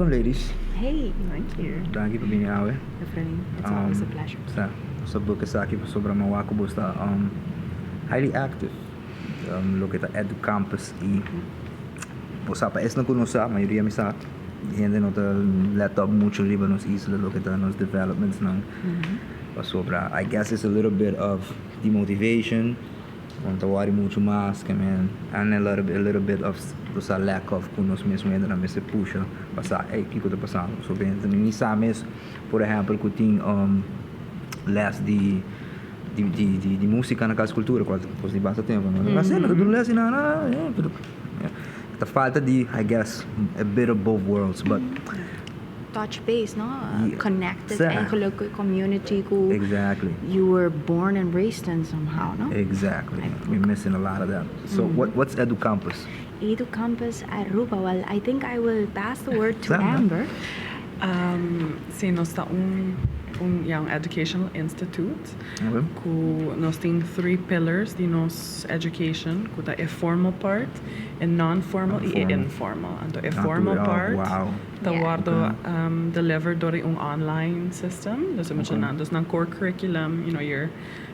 Welcome, ladies. Hey. Thank you. Danki pa bini awe. Efrain, it's always a pleasure. Sa, nos a book esaki pasobra mi a wak ku bo ta highly active loke ta Edu Campus i bo sa pa esnan ku no sa, mayoria mi sa, hende no ta let up mucho riba nos isla loke ta nos developmentsnan pasobra I guess it's a little bit of demotivation. Bo ta wòri muchu mas ke men and a little bit of bo sa lack of ku nos mes hendenan mester pusha pa sa ey kiko ta pasando. So ben mi sa mes por ehèmpel ku tin lès di di musika na Kas Kultura kual kos di basta tempu no ta asina ta duna lès di nan pero ta falta di I guess a bit of both worlds but. Touch base no connected eigenlijk cu e community cu you were born and raised in somehow no. Exactly we're missing a lot of that so what's Edu Campus? Edu Campus Aruba, well, I think I will pass the word to Amber. Si, nos ta un un ya un educational institute cu nos tin three pillars di nos education cu ta e formal part, e non-formal y e informal. Anto e formal part ta wordo delivered door di un online system, dus e muchanan, dus nan core curriculum, you know, your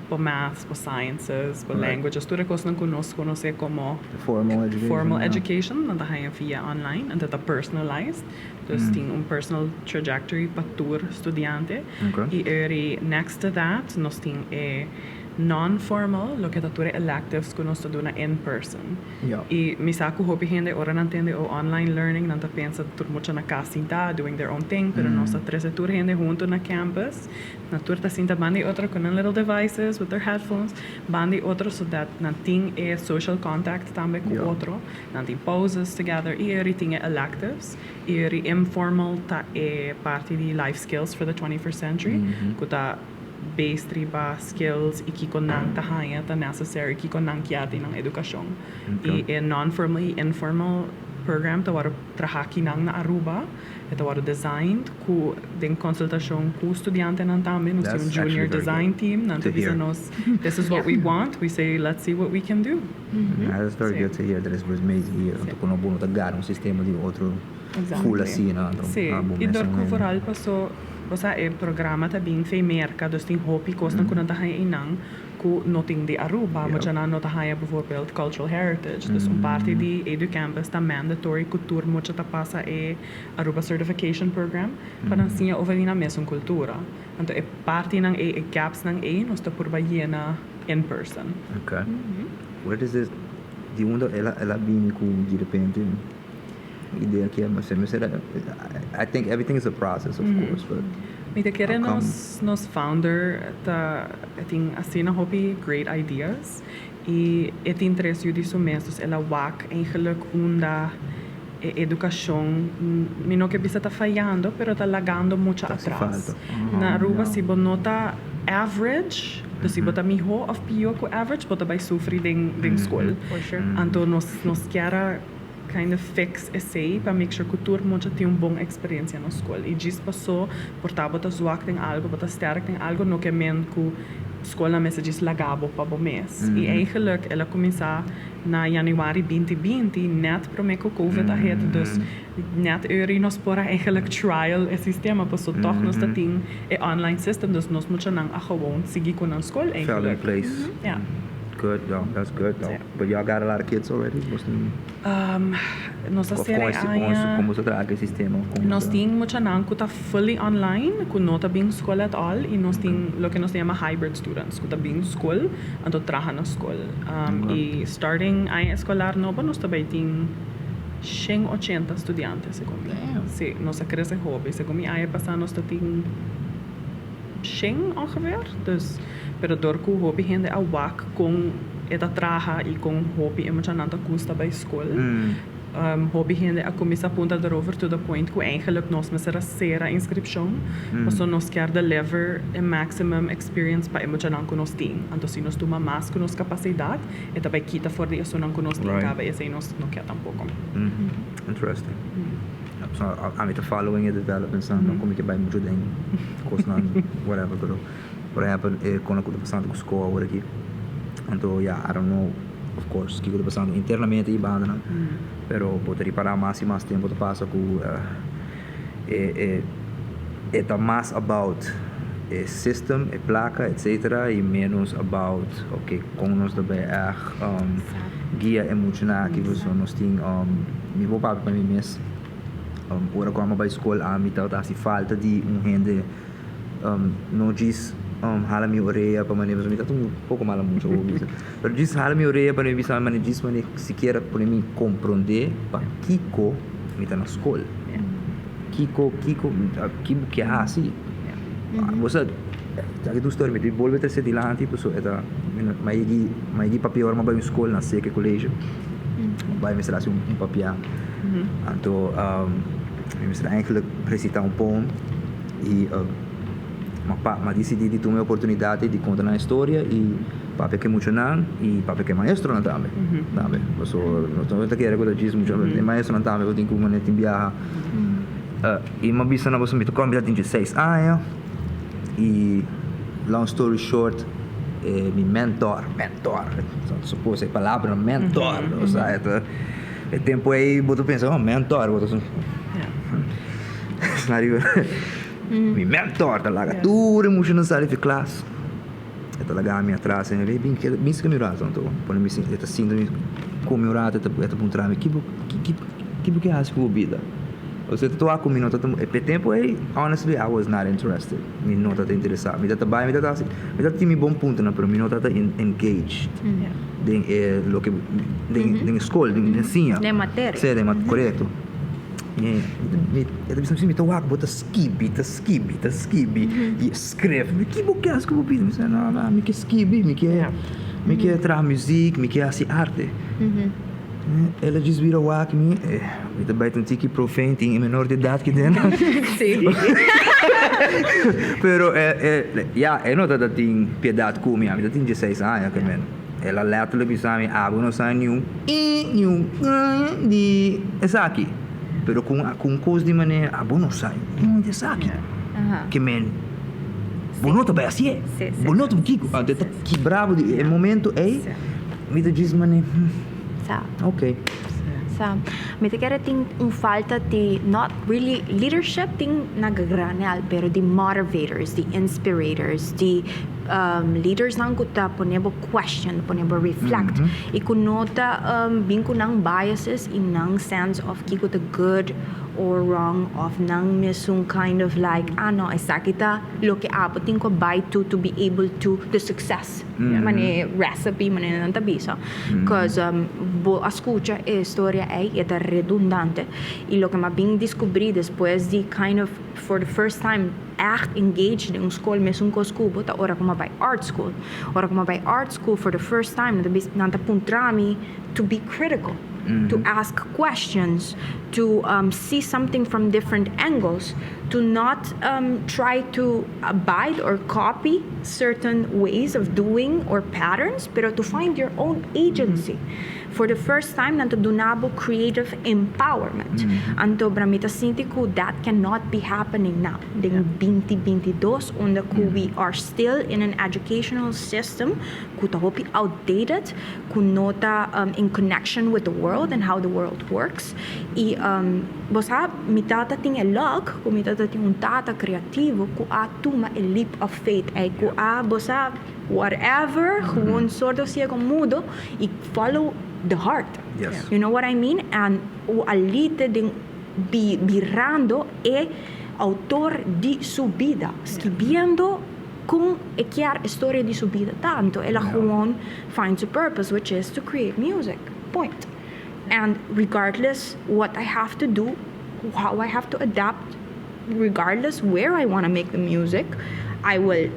bo maths, bo sciences, bo languages, tur e cosnan cu nos conoce como formal education, nan ta haya via online, anto ta personalized, dus tin un personal trajectory pa tur studiante, y eri next to that nos tin e non-formal, loke ta tur e electives cu nos ta duna in person. Y mi sa cu hopi hende ora nan tende o online learning nan ta pensa tur mucha na cas sinta doing their own thing, pero nos ta trece tur hende hunto na campus. Nan tur ta sinta banda di otro cu nan little devices with their headphones banda di otro so that nan tin e social contact tambe cu otro. Nan tin pauses together y eri tin e electives y eri informal ta e parti di life skills for the 21st century cu ta based riba skills y kico nan ta haña ta necessary, kico nan kier di nan educacion. Y e non-formal y informal program ta worde traha akinan na Aruba, e ta worde designed cu den consultacion cu studiantenan tambe. Nos tin un junior design team, nan ta bisa nos this is what we want, we say let's see what we can do. That's very good to hear that it was made here, anto cu no bo no ta gara un sistema di otro full asina. Si, y dor cu vooral paso bo sa e programa ta bin fei Merca, dus tin hopi cosnan cu nan ta haña eynan cu no tin di Aruba. Muchanan no ta haña bijvoorbeeld cultural heritage, dus un parti di EduCampus ta mandatory cu tur mucha ta pasa e Aruba Certification Program pa nan siña over di nan mesun cultura. Anto e partinan ey, e gapsnan ey nos ta purba yena in person. Okay. Where does this, di unda el a bini cu di repente idea ki a mester, I think everything is a process, of course, but Mi ta kere nos founder ta tin asina hopi great ideas y e tin tres yu di su mes, dus el a wak eigenlijk unda e educacion, mi no ke bisa ta fayando, pero ta lagando mucha atras. Na Aruba si bo no ta average, dus si bo ta miho of pio cu average, bo ta bay sufri den school. Anto nos kier a kind of fix esey pa make sure cu tur mucha tin un bon experiencia na school. Y djis paso por ta bo ta zwak den algo, bo ta sterk den algo, no ke men cu school nan mester djis laga bo pa bo mes. Y eigenlijk el a cuminsa na januari 2020, net prome cu Covid a hit, dus net early nos por a eigenlijk trial e sistema, paso toch nos ta tin e online system, dus nos muchanan a gewoon sigui cu nan school Fell in eigenlijk. Place. Ja. Good though, that's good though. But y'all got a lot of kids already? Bos tin Nos a Of sera con e aña con boso traha cu e sistema? Con Nos tin muchanan cu ta fully online, cu no ta bin school at all, y nos tin loke nos ta yama hybrid students, cu ta bin school anto traha na school. Y starting aña escolar nobo nos ta bay tin 180 studiante segun mi. Si, nos a crece hopi. Segun mi aña pasa nos ta tin 100 ongeveer. Dus, pero dor cu hopi hende a wak con e ta traha y con hopi e muchanan ta gusta bay school, hopi hende a cuminsa puntra daarover to the point cu eigenlijk nos mester a cera inscripcion, pasobra nos kier deliver e maximum experience pa e muchanan cu nos tin. Anto si nos tuma mas cu nos capacidad, e ta bay kita for di esunnan cu nos tin caba y esey nos no kier tampoco. Interesting. So, ami ta following e developments nan, no como que bay mucho den cosnan whatever, pero por ehempel e con loke ta pasando cu SCOA awor aki. Anto ya, I don't know, of course, kico ta pasando internamente y bandanan, pero bo ta ripara mas y mas tempo ta pasa cu E ta mas about e system, e placa, etc. Y menos about, ok, con nos ta bay echt guia e muchanan aki. So nos tin, mi por papia pa mi mes, ora cu ami bay school, ami tabata haci falta di un hende no djis hala mi orea pa manera, mi tabata un poco mala mucha, bo bisa, pero djis hala mi orea pa mi bisa manera, djis manera sikiera pone mi comprende pakico mi ta na school. Kico, kico, ki bo kier haci? Bo sa, aki ta un story, mi ta bolbe trece dilanti pasobra e ta, mi a yegi, mi a yegi papia ora mi a bay un school na Seke College, mi a bay mester haci un papia, anto mi mester eigenlijk recita un poem y mi a dicidi di tuma e oportunidad di conta nan e storia y papia cu e muchanan y papia cu e maestronan tambe, tambe, pasobra nos no ta kere cu ta djis mucha, e maestronan tambe cu tin cu manera tin biaha. Y mi a bisa nan pasobra mi ta cumpli ya 16 aña y long story short e mi mentor, mentor, suppose e palabra mentor, osea e ta e tempo ey bo ta pensa oh mentor bo ta mi mentor ta laga tur e muchanan sali di klas. E ta laga mi atras en e bin keda bin sika mi un rato anto pone mi e ta sinta mi ku mi un rato e ta puntra mi ki bo ki bo ke hasi ku bo bida osea ta wak ku mi no ta e tempu ei honestly I was not interested mi no ta interesa mi ta bai mi ta hasi mi ta tin mi bon puntonan pero mi no ta engaged den e loke den e skol den e siña Den materia. Si den korekto. Mi e ta bisa mi si mi ta wak bo ta skibi ta skibi ta skibi i skref mi ki bo ke hasi ku bo bida mi bisa no no mi ke skibi mi ke mi ke traha muzik mi ke hasi arte el a djis bira wak mi mi ta bai ta un tiki profan tin e menor di edat ki den pero ya e no ta tin piedat ku mi ami ta tin dieseis aña ke men el a letterlijk bisa mi abo no sa niun i niun i di esaki pero ku un kos di manera abo no sa niun di esaki. Ke men bo no ta bai hasié, bo no ta kiko, anto e ta kibra bo di e momento ei mi ta djis manera ok. Sa, mi ta kere tin un falta di not really leadership tin na granel pero di motivators, di inspirators, di leadersnan ku ta pone bo question, pone bo reflect i ku no ta bin ku nan biases i nan sense of kiko ta good or wrong of nan mesun kind of like ah no esaki ta loke abo tin cu bay to to be able to the success mane recipe mane nan ta bisa cause bo a scucha e historia ey e ta redundante y loke mi a bin descubri despues di kind of for the first time echt engage den un school mesun cos cu bo ta ora cu mi a bay art school ora cu mi a bay art school for the first time nan ta bisa nan ta puntra mi to be critical to ask questions, to see something from different angles, to not try to abide or copy certain ways of doing or patterns, pero to find your own agency. For the first time nan ta duna bo creative empowerment. Anto bra mi ta sinti cu that cannot be happening now den 2022 unda cu we are still in an educational system cu ta hopi outdated, cu no ta in connection with the world and how the world works y bo sa mi tata tin e luck cu mi tata tin un tata creativo cu a tuma e leap of faith ey cu a bo sa whatever gewoon sordo ciego mudo y follow the heart you know what I mean and u a lite den birando e autor di su bida skibiendo Con e kier e storia di su bida ta, anto el a gewoon find su purpose which is to create music, point. And regardless what I have to do, how I have to adapt, regardless where I wanna make the music, I will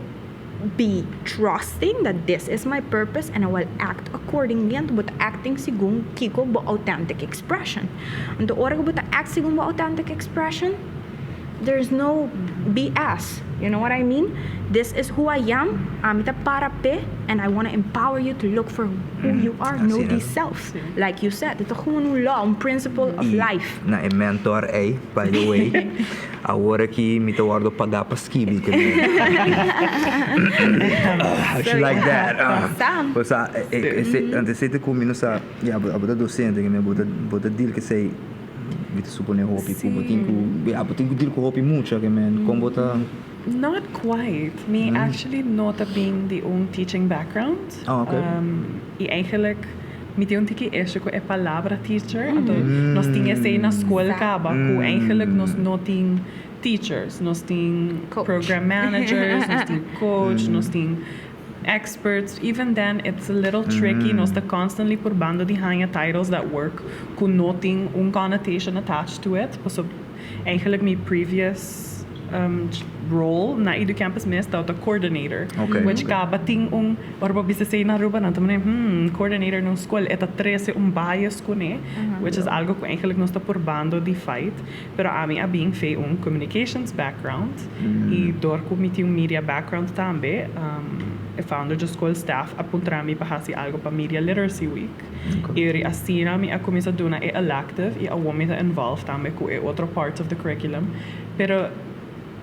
be trusting that this is my purpose and I will act accordingly, anto bo ta acting segun kico bo authentic expression. Anto ora cu bo ta act segun bo authentic expression, There's no BS, you know what I mean? This is who I am, ami ta para p'e and I wanna empower you to look for who you are, know thee self. Like you said, e ta gewoon un law, un principle of life. I na e mentor ey, by the way, awor aki mi ta wordo paga pa skibi ke mi. How she like that? Osea, esey te cu mi no sa, ya, bo ta docente, bo ta deal cu esey. Mi ta supone hopi ku bo tin ku, ya, bo tin ku deal ku hopi mucha ke men. Kon bo ta? Not quite. Mi actually no ta bin di un teaching background. Oh, okay. I eigenlijk mi tin un tiki issue ku e palabra teacher. Anto nos tin esei na skol kaba ku eigenlijk nos no tin teachers. Nos tin Coach. Program managers, nos tin coach, nos tin experts. Even then it's a little tricky. Nos ta constantly purbando di haña titles that work ku no tin un connotation attached to it. Paso eigenlijk mi previous role na EduCampus mes ta coordinator. Which kaba tin un, ora bo bisa esei na Aruba, nan ta mane, coordinator na un skol, e ta trese un bias kuné, which is algo ku eigenlijk nos ta purbando di fight. Pero ami a bin fe un communications background i dor ku mi tin un media background tambe, e founder dje skol staff a puntra mi pa hasi algo pa Media Literacy Week. I asina mi a kuminsá duna e elective i awor mi ta involved tambe ku e otro parts of the curriculum. Pero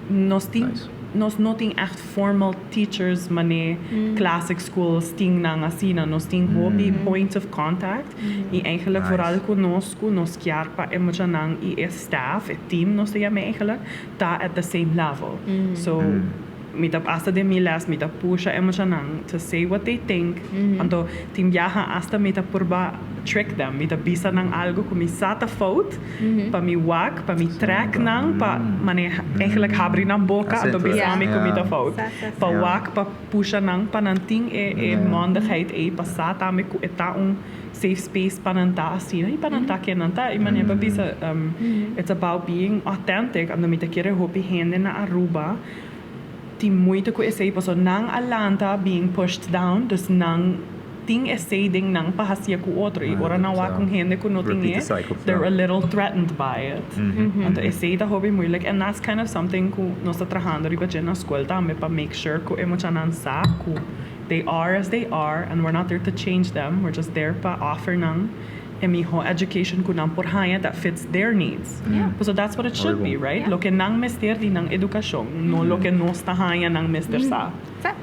nos tin nos no tin echt formal teachers mane classic schools tin nan asina. Nos tin hopi points of contact i eigenlijk vooral ku nos ku nos kier pa e muchanan i e staff, e team nos ta yama eigenlijk, ta at the same level. So mi ta hasta den mi les mi ta pusha e muchanan to say what they think. Anto tin biaha hasta mi ta purba trick them. Mi ta bisa nan algo ku mi sa ta fout pa mi wak, pa mi trek nan pa mane eigenlijk habri nan boka anto bisa mi ku mi ta fout. Pa wak, pa pusha nan pa nan tin e mondigheid ei pa sa tambe ku e ta un safe space pa nan ta asina i pa nan ta ken nan ta. I manera pa bisa, it's about being authentic. Anto mi ta kere hopi hende na Aruba tin moeite ku esei pasobra nan a lanta being pushed down, dus nan tin esei den nan pa hacia ku otro i ora nan wak un hende ku no tin e, they're a little threatened by it. Anto esei ta hopi moeilijk and that's kind of something ku nos ta trahando riba dje na skol tambe pa make sure ku e muchanan sa ku they are as they are and we're not there to change them, we're just there pa offer nan e miho education ku nan por haña that fits their needs. Pasobra that's what it should be, right? Loke nan mester di nan edukashon, no loke nos ta haña nan mester sa. Sa.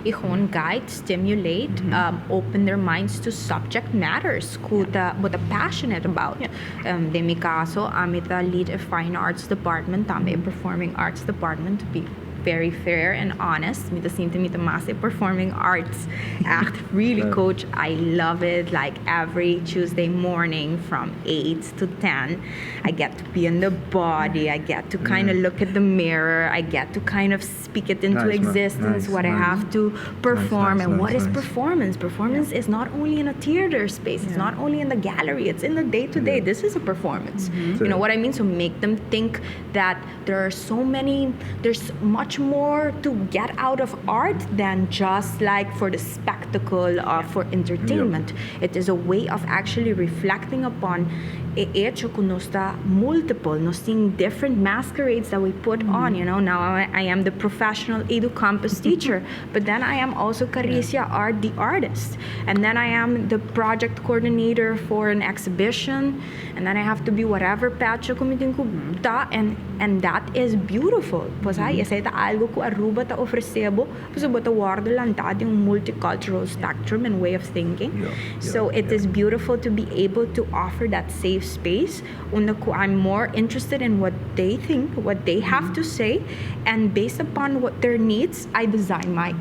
I gewoon guide, stimulate, open their minds to subject matters ku ta bo ta passionate about. Den mi kaso, ami ta lead e Fine Arts Department, tambe e Performing Arts Department, to be very fair and honest. Mi ta sinti mi ta mas e performing arts echt really coach. I love it, like, every Tuesday morning from 8 to 10 I get to be in the body, I get to kind of look at the mirror, I get to kind of speak it into Nice, man. Existence Nice, what I nice. Have to perform Nice, and what nice, is nice. performance. Performance is not only in a theater space, it's not only in the gallery, it's in the day to day. This is a performance. You know what I mean? So make them think that there are so many, there's much more to get out of art than just like for the spectacle or for entertainment. It is a way of actually reflecting upon e hecho ku nos ta multiple, nos tin different masquerades that we put on. Now I am the professional EduCampus teacher, but then I am also Caricia Art, the artist. And then I am the project coordinator for an exhibition, and then I have to be whatever patch ku mi tin ku ta, and that is beautiful. Pues ay, esei ta algo ku Aruba ta ofresé bo, pues bo ta wordo lantá den un multicultural spectrum and way of thinking. So it is beautiful to be able to offer that safe space unda ku I'm more interested in what they think, what they have to say, and based upon what their needs, I design my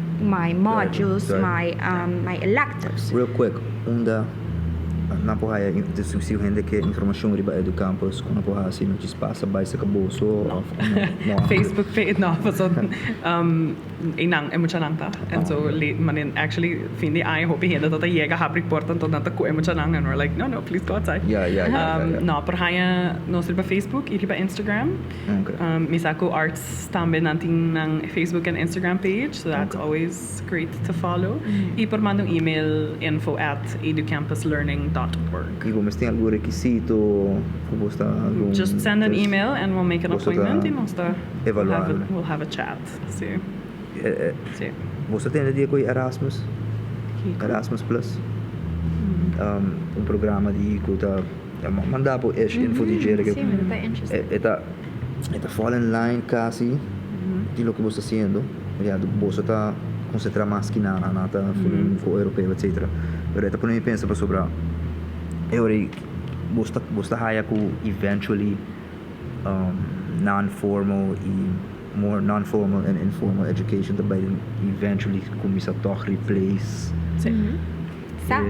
modules, my electives. Real quick, unda nan por haya si hende ke informashon riba EduCampus, kon nan por hasi? No pasa bai serka boso of no? Facebook page, no, so einan e muchanan ta. And so manin actually fin di aña hopi hende ta yega habri porta, anto nan ta ku e muchanan and we're like, No, please go outside." No, por haya nos riba Facebook i riba Instagram. Mi sa ku Arts tambe nan tin nan Facebook and Instagram page, so that's always great to follow. I por manda un email, info@educampuslearning.org. I bo mester tin algun rekisito ku bo ta algun Just send an email and we'll make an appointment i nos ta evaluar. We'll have a chat. Si. Si. Bo ta tende dia ku Erasmus? Erasmus Plus. Un programa di ku ta manda bo ish info di dje. Si, mi ta interested. E ta fall in line kasi di loke bo ta hasiendo. Ya, bo ta konsentrá mas ku na ta ku europeo, etc. Pero e ta pone mi pensa pasobra e ora. Bo ta haya ku eventually non-formal i more non-formal and informal education tambe eventually kuminsá toch replace? Sa.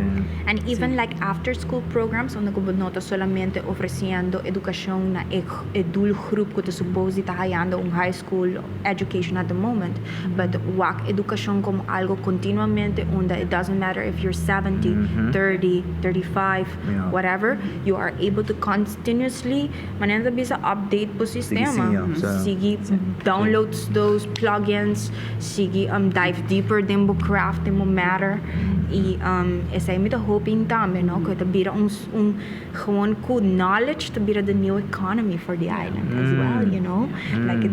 And even like after school programs, unda ku no ta solamente ofresiendo edukashon na e doelgroep ku ta supposed ta hayando un high school education at the moment, but wak edukashon komo algo kontinuamente unda it doesn't matter if you're 70, 30, 35, whatever, you are able to continuously manera bisa update bo sistema. Sigui siña. Sigui download those plugins, sigui dive deeper den bo craft, den bo matter. I esei mi ta hoping tambe, no? Ku ta bira un gewoon ku knowledge ta bira the new economy for the island as well. Like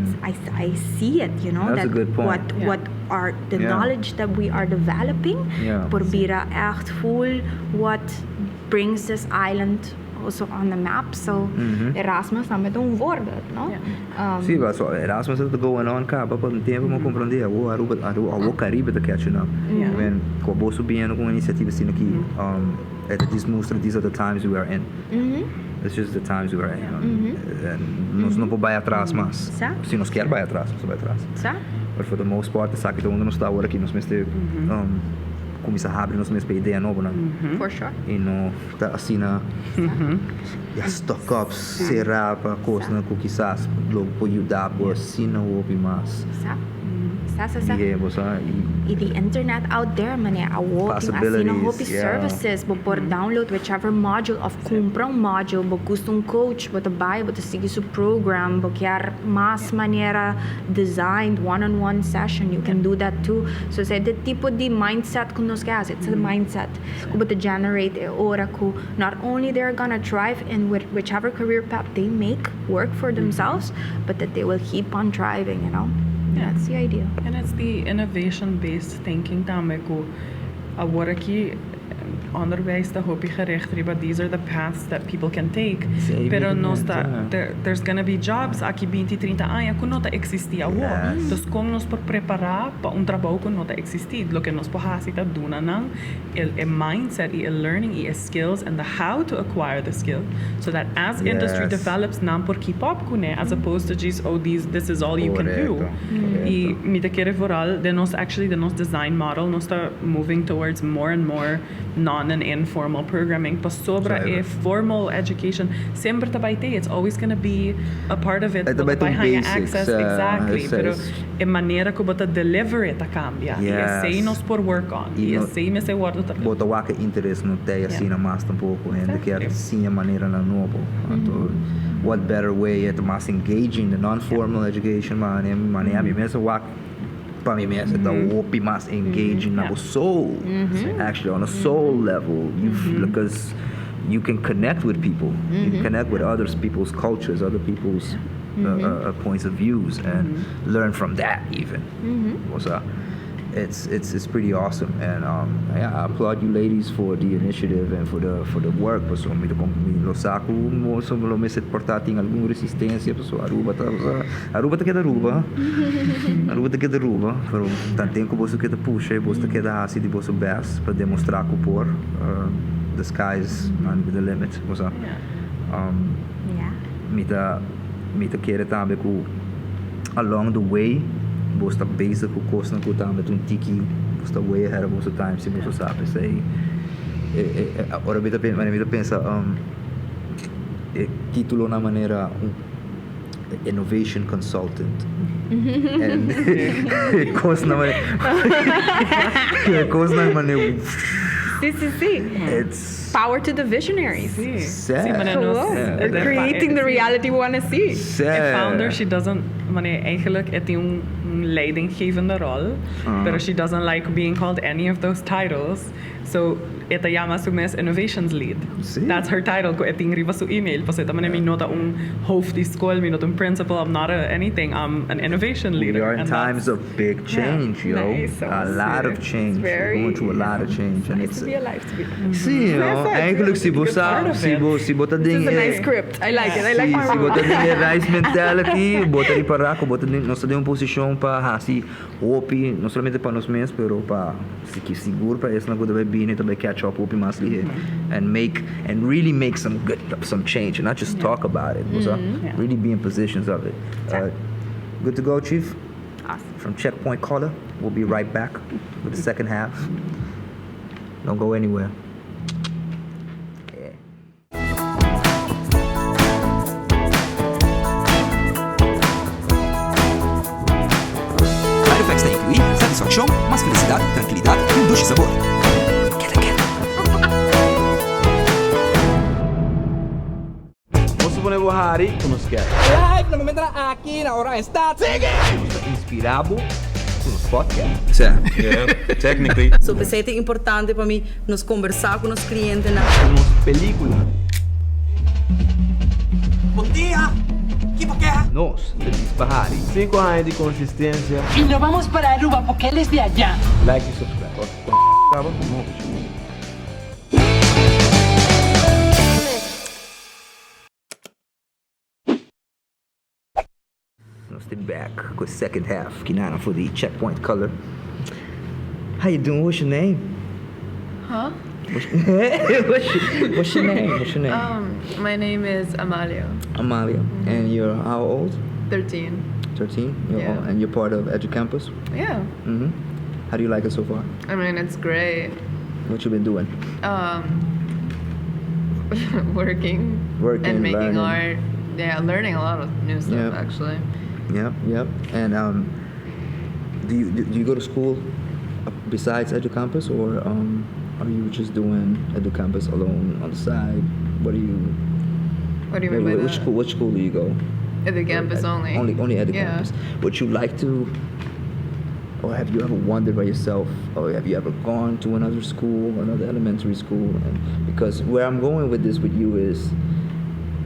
I see it That's a that good point. what what are the knowledge that we are developing por bira echt full what brings this island also on the map. So Erasmus tambe ta un voorbeeld, no? Si, maar so, Erasmus is going on kaba pa un tempu, mi a komprondé. Awo Aruba, Aruba, awo Caribe ta catching up. I mean, ku boso bin ku inisiativa asina aki, it just mustra these are the times we are in. It's just the times we are in. And nos no por bai atras mas. Sa. Si nos ke bai atras, nos bai atras. Sa? But for the most part, sabe unda nos ta awor aki, nos mester kuminsá habri nos mes pa idea nobo, no? For sure. I no ta asina ya stuck up, será pa kos ku kisas lo por yuda bo asina hopi mas. Sa? Sa, sa, sa. I bo sa, I the internet out there, manera awo tin asina Possibilities, hopi services, bo por download whichever module of kumpra un module, bo gusta un coach, bo ta bai, bo ta sigui su program, bo ke mas manera designed one-on-one session, you can do that too. So esei ta e tipo di mindset ku nos ke, it's a mindset ku bo ta generate e ora ku not only they're gonna thrive in whichever career path they make work for themselves, but that they will keep on thriving. That's the idea. And it's the innovation-based thinking tambe ku awor aki onderwijs ta hopi gericht riba these are the paths that people can take. Pero no ta there's gonna be jobs aki 20, 30 aña ku no ta eksistí awor. Dus kon nos por prepará pa un trabou ku no ta eksistí? Loke nos por hasi ta duna nan e mindset i e learning i e skills and the how to acquire the skill so that as industry develops, nan por keep up kuné, as opposed to just, "Oh, this is all you can do." Korekto. I mi ta kere vooral den nos, actually den nos design model, nos ta moving towards more and more non and informal programming pasobra e formal education semper ta bai te, it's always going to be a part of it. E Bo tambe ta ta bai haya basics, access, exactly, pero e manera ku bo ta deliver it ta kambia i esei nos por work on I i esei mester wordu ta Bo ta wak interes no t'ei asina mas tampoko. Hende ke siña manera nan nobo. Anto, what better way e mas engaging the non-formal education, man, man, mi mes wak pa mi mes ta hopi mas engaging na soul. Actually, on a soul level, you because you can connect with people. You can connect with other people's cultures, other people's points of views, and learn from that even. So, it's pretty awesome, and yeah, I applaud you ladies for the initiative and for the work. So, mi mi lo sa ku mo so lo mester por ta tin algun resistensia, so Aruba ta Aruba ta keda Aruba. Aruba ta keda Aruba, pero tanten ku boso keda pusha, boso keda hasi di boso best pa demostrá ku por the sky's not the limit. So, mi ta kere tambe ku along the way boso ta bezig ku kos ku tambe un tiki boso ta way ahead of boso time, si boso sabe esei. Ora mi ta pensa e título na manera un innovation consultant and kos na manera Si. It's Power to the visionaries. Si. Sad. Si, maar nos, Cool. de Creating the reality we want to see. De founder, she doesn't, wanneer eigenlijk het die een leidinggevende rol, pero she doesn't like being called any of those titles. So, e ta yama su mes innovations lead. Si. That's her title. Ku e tin riba su email. Paso e ta mi no ta un hoofd di school, mi no ta un principal, I'm not a anything. I'm an innovation leader. We are in And times that's of big change, yo. Nice. A lot of change. We're Very going through a lot of change. And nice it's to be alive to be. Si, no? Eigenlijk si bo part of si it. bo si bo ta This den is a nice script. I like it. I like Si, my si role. bo ta den rice mentality, bo ta ripará ku bo ta den, nos ta den un posishon. pa hasi hopi, no solamente pa nos mes, pero pa sigur pa esnan ku ta bai bini ta bai catch up hopi mas lihe and make and really make some good some change and not just talk about it, bo sa? Really be in positions of it. Good to go, Chief? Awesome. From Checkpoint Color, we'll be right back with the second half. Don't go anywhere. Yeah. Side effects ta incluí satisfaccion, mas felicidad, tranquilidad y un dushi sabor. Keda keda! Nos ta pone bo hari ku nos ker. Live na momentonan aki na Oranjestad. Sigui! Nos ta inspirá bo ku nos podcast. Sea. Yeah, technically. So p'esei ta importante pa mi nos kombersá ku nos klientenan. Ku nos pelíkula. Bon dia! Ki bo keha? Nos ta djis pa hari. Sinku aña di konsistensia. Y nos vamos para Aruba porque él es de allá. Like y subscribe. Kaba ku mochi. Nos ta back cu second half kinana for di Checkpoint Color. How you doing? What's your name? Huh? What's, what's, what's your name? What's your name? My name is Amalia. Amalia. And you're how old? 13. 13? You're Yeah. old- and you're part of EduCampus? Yeah. How do you like it so far? I mean, it's great. What you been doing? Working. Working, And making learning. art. Yeah, learning a lot of new stuff, Yeah. actually. Yep. And do you go to school besides EduCampus, or are you just doing EduCampus alone on the side? What do you? What do you mean by which that? school? Which school do you go? EduCampus only. Only Yeah. EduCampus. Would you like to, or have you ever wondered by yourself, or have you ever gone to another school, another elementary school? And because where I'm going with this with you is,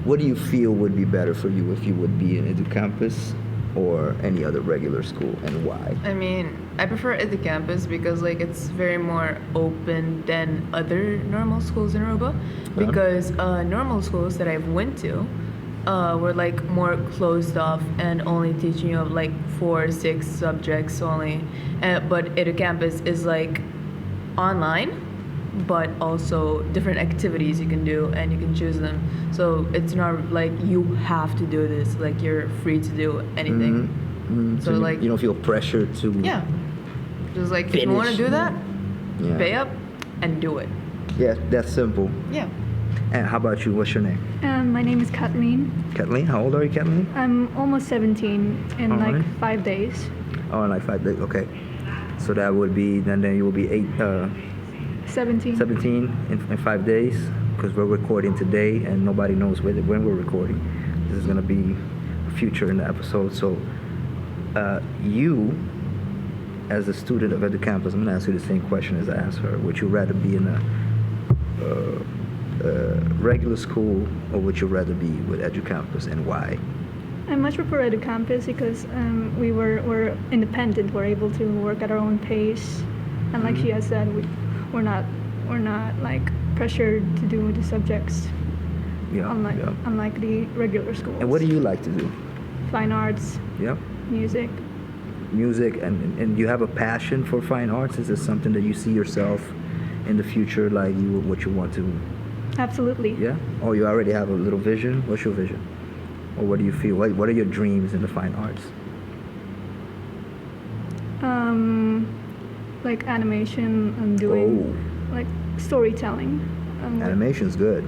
what do you feel would be better for you if you would be in EduCampus or any other regular school, and why? I mean, I prefer EduCampus because like it's very more open than other normal schools in Aruba. Because normal schools that I've went to were like more closed off and only teaching you of like 4, 6 subjects only. But EduCampus is like online, but also different activities you can do and you can choose them. So it's not like you have to do this, like you're free to do anything. So, like, You don't feel pressure to Yeah. Just like if you want to Finish. do that, Yeah. pay up and do it. Yeah, that's simple. Yeah. And how about you? What's your name? My name is Kathleen. Kathleen? How old are you, Kathleen? I'm almost 17 in All like right. 5 days. Oh, in like 5 days. Okay. So that would be, then you will be eight, 17. 17 in 5 days, because we're recording today and nobody knows when we're recording. This is going to be future in the episode. So you, as a student of EduCampus, I'm going to ask you the same question as I asked her. Would you rather be in a regular school, or would you rather be with EduCampus, and why? I much prefer EduCampus because we were independent. We're able to work at our own pace, and like she has said, we're not pressured to do the subjects. Unlike the regular schools. And what do you like to do? Fine arts. Music. Music, and you have a passion for fine arts? Is this something that you see yourself in the future, like you what you want to? Absolutely. Yeah? Oh, you already have a little vision? What's your vision? Or what do you feel? What are your dreams in the fine arts? Like animation, I'm doing storytelling. Animation's good.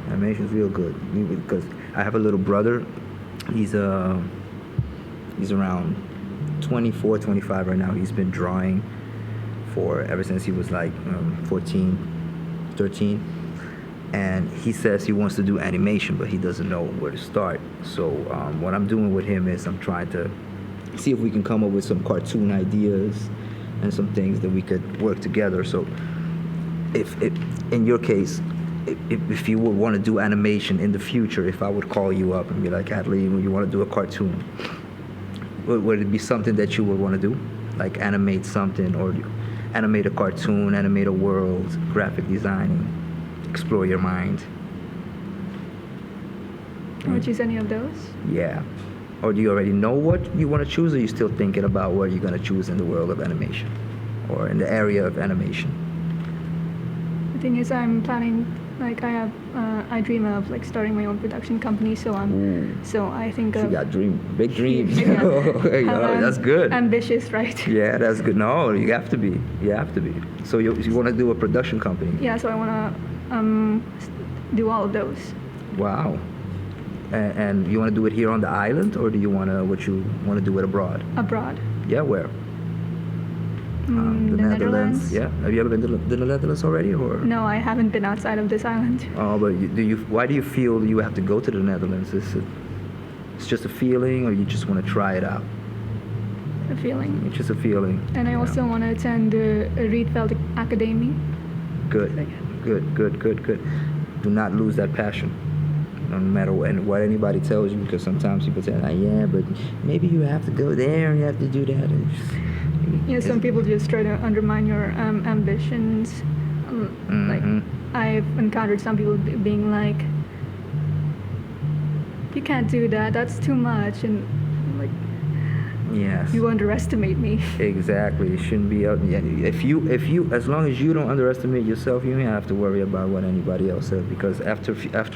Animation's real good. Because I have a little brother. He's around 24, 25 right now. He's been drawing for ever since he was like 14, 13. And he says he wants to do animation, but he doesn't know where to start. So what I'm doing with him is I'm trying to see if we can come up with some cartoon ideas and some things that we could work together. So if in your case, if you would want to do animation in the future, if I would call you up and be like, Adley, you want to do a cartoon, would it be something that you would want to do? Like animate something, or animate a cartoon, animate a world, graphic designing, explore your mind? I would choose any of those. Yeah. Or do you already know what you want to choose, or are you still thinking about what you're going to choose in the world of animation or in the area of animation? The thing is, I'm planning, like, I dream of like starting my own production company. So I think She of got dream, big dreams. Yeah. Yeah, I'm that's good. Ambitious, right? Yeah, that's good. No, you have to be. You have to be. So you want to do a production company? Yeah. So I want to do all of those. Wow. And you want to do it here on the island, or do you want to what you want to do it abroad? Abroad. Yeah, where? The Netherlands. Yeah. Have you ever been to the Netherlands already, or? No, I haven't been outside of this island. Oh, but do you? Why do you feel you have to go to the Netherlands? Is it? It's just a feeling, or you just want to try it out? A feeling. It's just a feeling. And I also want to attend the Rietveld Academy. Good, good. Do not lose that passion, no matter what anybody tells you, because sometimes people say, like, yeah, but maybe you have to go there and you have to do that. And just, Yeah, some people just try to undermine your ambitions. Like, I've encountered some people being like, you can't do that, that's too much, and I'm like, Yes. You underestimate me. Exactly. You shouldn't be out. Yeah, as long as you don't underestimate yourself, you don't have to worry about what anybody else says, because after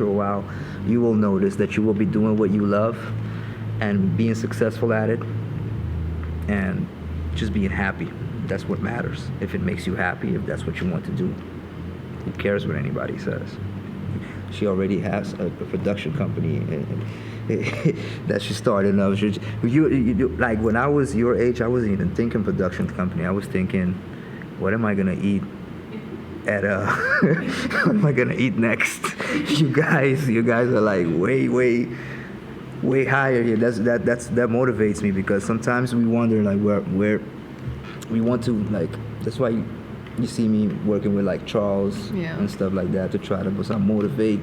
a while, you will notice that you will be doing what you love and being successful at it and just being happy. That's what matters. If it makes you happy, if that's what you want to do, who cares what anybody says? She already has a production company that she started up. When I was your age, I wasn't even thinking production company. I was thinking, what am I going to eat at what am I going to eat next? You guys are way, way higher here. That motivates me, because sometimes we wonder like where we want to, like, that's why you see me working with Charles and stuff like that, to try to motivate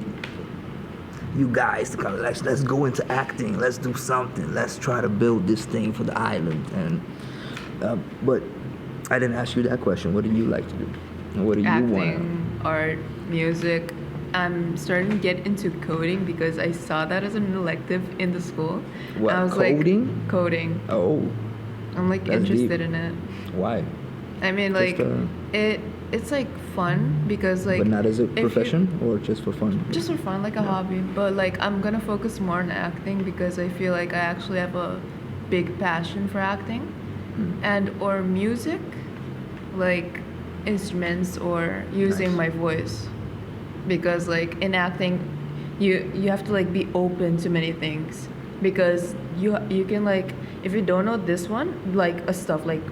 you guys to kind of let's go into acting, let's do something, let's try to build this thing for the island. And but I didn't ask you that question. What do you like to do? What do you want? Acting, art, music. I'm starting to get into coding because I saw that as an elective in the school. What, I was like, coding? coding. Oh. I'm That's deep. interested in it. Why? Just, It's fun because like. But not as a if you profession, or just for fun? Just for fun, like a hobby. But I'm going to focus more on acting because I feel like I actually have a big passion for acting, and or music, like instruments or using Nice. my voice, because in acting, you have to be open to many things, because you can if you don't know this one, like a stuff like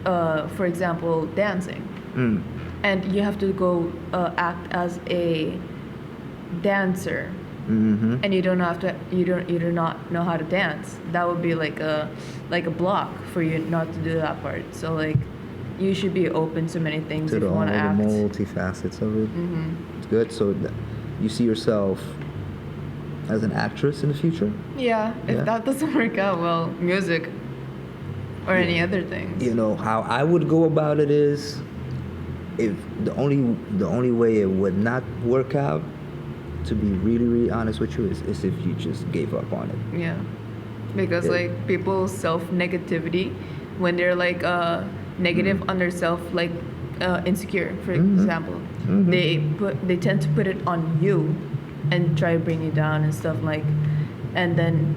for example dancing. And you have to go act as a dancer, and you don't have to. You don't. You do not know how to dance. That would be like a block for you not to do that part. So you should be open to many things To if you want to all the act. multifacets of it. It's good. So you see yourself as an actress in the future? Yeah. If Yeah. that doesn't work out, well, music or any other things. You know how I would go about it is, if the only way it would not work out, to be really, really honest with you, is if you just gave up on it. Yeah, because Yeah. people's self-negativity, when they're negative on their self, insecure, for example, they tend to put it on you, and try to bring you down and then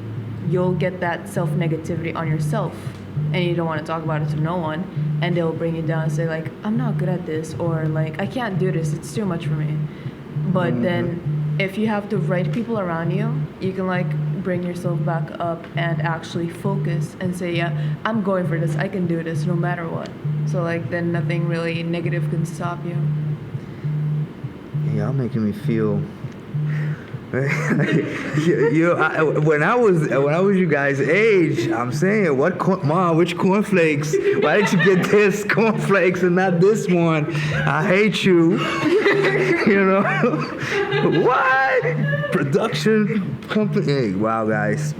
you'll get that self-negativity on yourself, and you don't want to talk about it to no one, and they'll bring you down and say like, I'm not good at this, or I can't do this, it's too much for me. But then if you have the right people around you, you can bring yourself back up and actually focus and say, yeah, I'm going for this, I can do this no matter what. So then nothing really negative can stop you. You all making me feel When I was you guys' age, I'm saying, what, Mom, which cornflakes? Why did you get this cornflakes and not this one? I hate you. You know? What? Production company. Hey, wow, guys.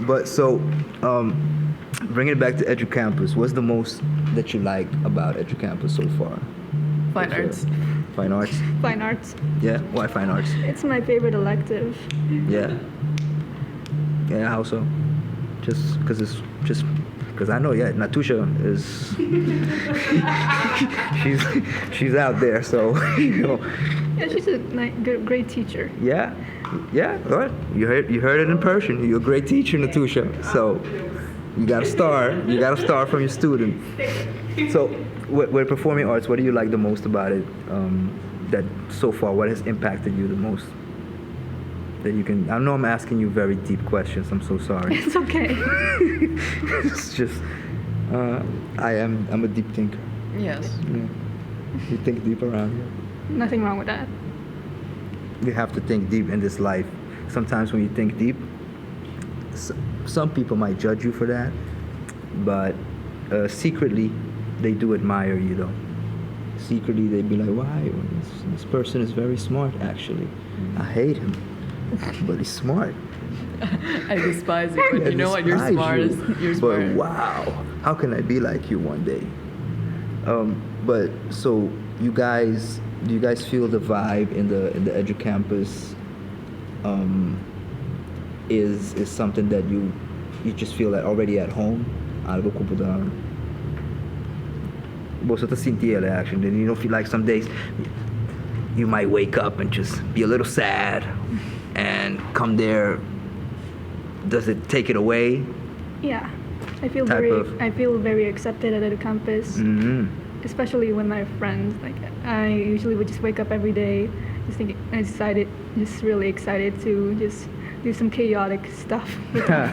Bringing it back to EduCampus, what's the most that you like about EduCampus so far? Fine arts. Fine arts? Fine arts. Yeah? Why fine arts? It's my favorite elective. Yeah. Yeah, how so? Just because it's just because I know, yeah, Natusha is she's out there, so. Yeah, she's a good, great teacher. Yeah. All right. You heard it in person. You're a great teacher, Natusha. So you got a star. You got a star from your student. So with performing arts, what do you like the most about it? That so far, what has impacted you the most? That you can. I know I'm asking you very deep questions. I'm so sorry. It's okay. It's just, I am. I'm a deep thinker. Yes. Yeah. You think deep around here. Nothing wrong with that. You have to think deep in this life. Sometimes when you think deep, some people might judge you for that, but secretly, they do admire you though. Secretly, they'd be like, "Why? This person is very smart. Actually, I hate him, but he's smart." I despise you, but I you know what? You're despise smart. you, You're smart. But wow, how can I be like you one day? But so you guys, do you guys feel the vibe in the EduCampus is something that you just feel like already at home? Algo cu ta bo ta sinti action. Then you don't feel like some days you might wake up and just be a little sad and come there. Does it take it away? Yeah, I feel Type very of- I feel very accepted at the campus, especially with my friends. Like, I usually would just wake up every day, just thinking, excited, just really excited to just do some chaotic stuff with them.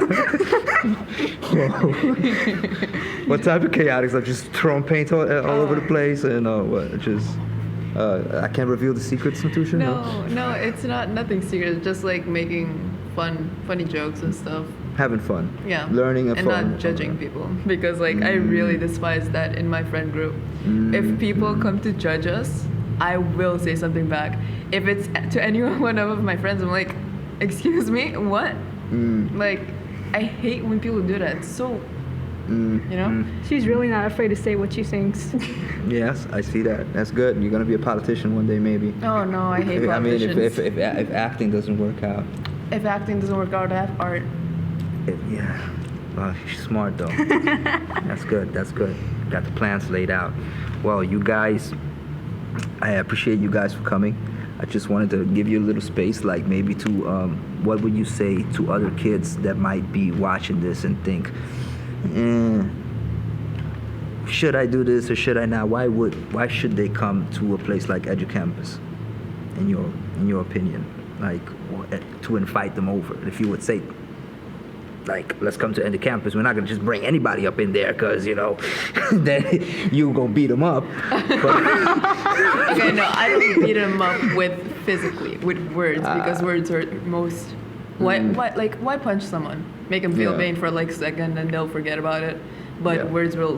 What type of chaotic stuff? Just throwing paint all over the place and what? Just I can't reveal the secrets, Natusha? No, it's not nothing secret. It's just like making fun, funny jokes and stuff. Having fun. Yeah. Learning and and fun. not judging people because, like, I really despise that in my friend group. If people come to judge us, I will say something back. If it's to any one of my friends, I'm like, "Excuse me, what?" Like, I hate when people do that. It's so, you know. She's really not afraid to say what she thinks. Yes, I see that. That's good. You're gonna be a politician one day, maybe. Oh no, I hate I mean, politicians. if acting doesn't work out, If acting doesn't work out, I have art. Yeah. Well, she's smart though. That's good. That's good. Got the plans laid out. Well, you guys, I appreciate you guys for coming. I just wanted to give you a little space, like maybe to, what would you say to other kids that might be watching this and think, "Should I do this or should I not?" Why should they come to a place like EduCampus? In your opinion, like to invite them over? If you would say, like, "Let's come to EduCampus," we're not gonna just bring anybody up in there because then you gonna beat them up. But, Okay, no, I don't beat them up with physically, with words, because words hurt most. Why, like, why punch someone? Make them feel pain for like a second and they'll forget about it. But words will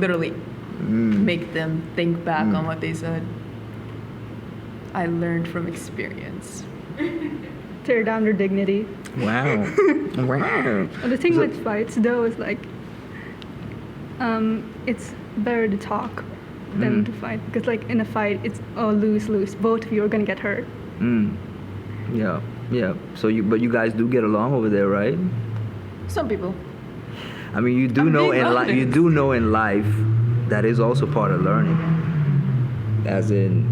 literally make them think back on what they said. I learned from experience. Tear down their dignity. Well, the thing with fights though is like, it's better to talk than to fight because, like, in a fight it's a lose lose. Both of you are gonna get hurt. Yeah. So you, but you guys do get along over there, right? Some people. I mean, you do I'm know being in life, you honest. do know in life that is also part of learning. As in,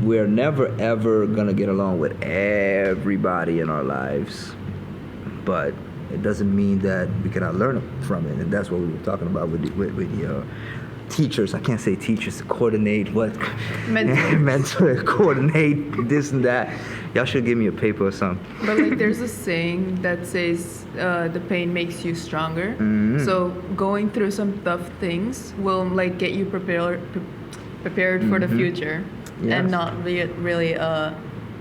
we're never ever gonna get along with everybody in our lives, but it doesn't mean that we cannot learn from it, and that's what we were talking about with the teachers. I can't say teachers coordinate what Mentors. Mentor, coordinate this and that. Y'all should give me a paper or something. But like, there's a saying that says the pain makes you stronger. So going through some tough things will like get you prepared for the future, and not really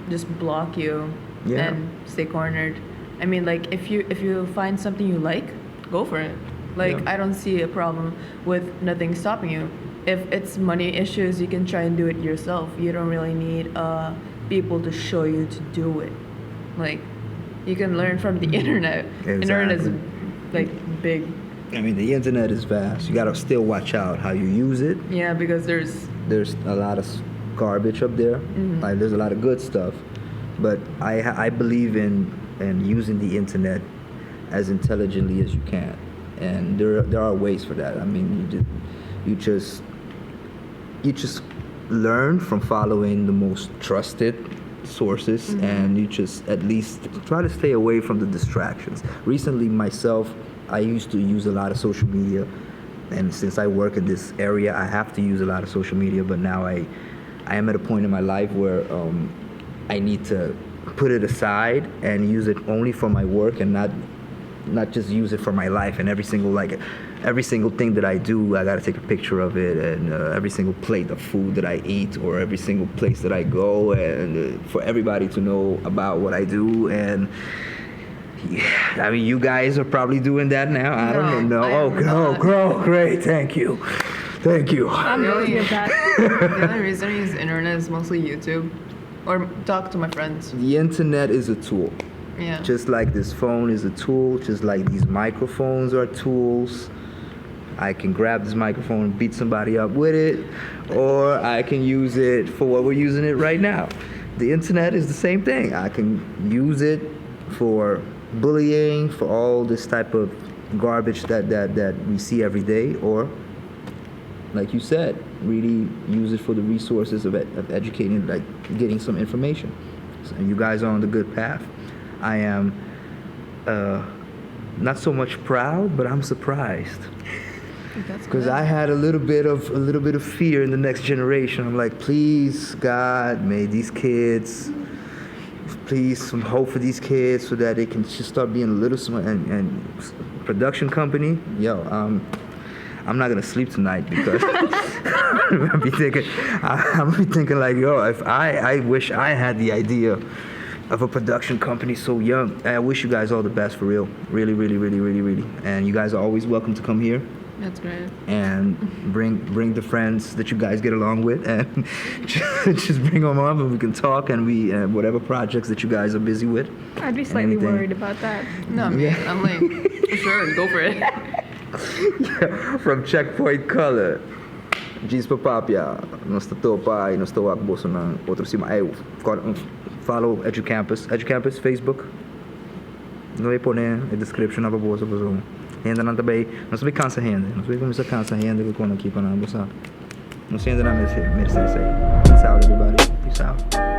just block you and stay cornered. I mean, like, if you find something you like, go for it. Like, I don't see a problem with nothing stopping you. If it's money issues, you can try and do it yourself. You don't really need people to show you to do it. Like, you can learn from the internet. Internet is like big. I mean, the internet is vast. You gotta still watch out how you use it. Yeah, because there's There's a lot of garbage up there. Like, there's a lot of good stuff, but I believe in using the internet as intelligently as you can. And there are ways for that. I mean, you just learn from following the most trusted sources, and you just at least try to stay away from the distractions. Recently, myself, I used to use a lot of social media, and since I work in this area, I have to use a lot of social media, but now I am at a point in my life where I need to put it aside and use it only for my work and not just use it for my life. And every single thing that I do, I got to take a picture of it, and every single plate of food that I eat or every single place that I go, and for everybody to know about what I do. And yeah, I mean, you guys are probably doing that now. I don't No, know. I Oh, am oh, not. oh, great. Thank you. Thank you. I'm guilty of that. The only reason I use internet is mostly YouTube or talk to my friends. The internet is a tool. Just like this phone is a tool, just like these microphones are tools. I can grab this microphone and beat somebody up with it, or I can use it for what we're using it right now. The internet is the same thing. I can use it for bullying, for all this type of garbage that we see every day, or like you said, really use it for the resources of educating, like getting some information. So you guys are on the good path. I am not so much proud, but I'm surprised That's because good. I had a little bit of fear in the next generation. I'm like, "Please, God, may these kids, please, some hope for these kids so that they can just start being a little smart." And production company, yo, I'm not gonna sleep tonight because I'm be thinking like, yo, if I wish I had the idea of a production company so young. I wish you guys all the best, for real, really, really, really, really, really. And you guys are always welcome to come here That's great. And bring the friends that you guys get along with and just bring them up and we can talk and we whatever projects that you guys are busy with. I'd be slightly Anything. Worried about that. No, man. I'm like, sure, go for it. From Checkpoint Color. Djis pa Papia, nos ta topa y nos ta wak boso na otro siman. Hey, follow EduCampus, EduCampus Facebook. Nos ta pone e description na boso boso. Hende nan tambe, nos ta bay cansa hende. Nos ta bay cuminsa cansa hende cu aki pa nan boso. Nos hende nan merece merece. Peace out, everybody. Peace out.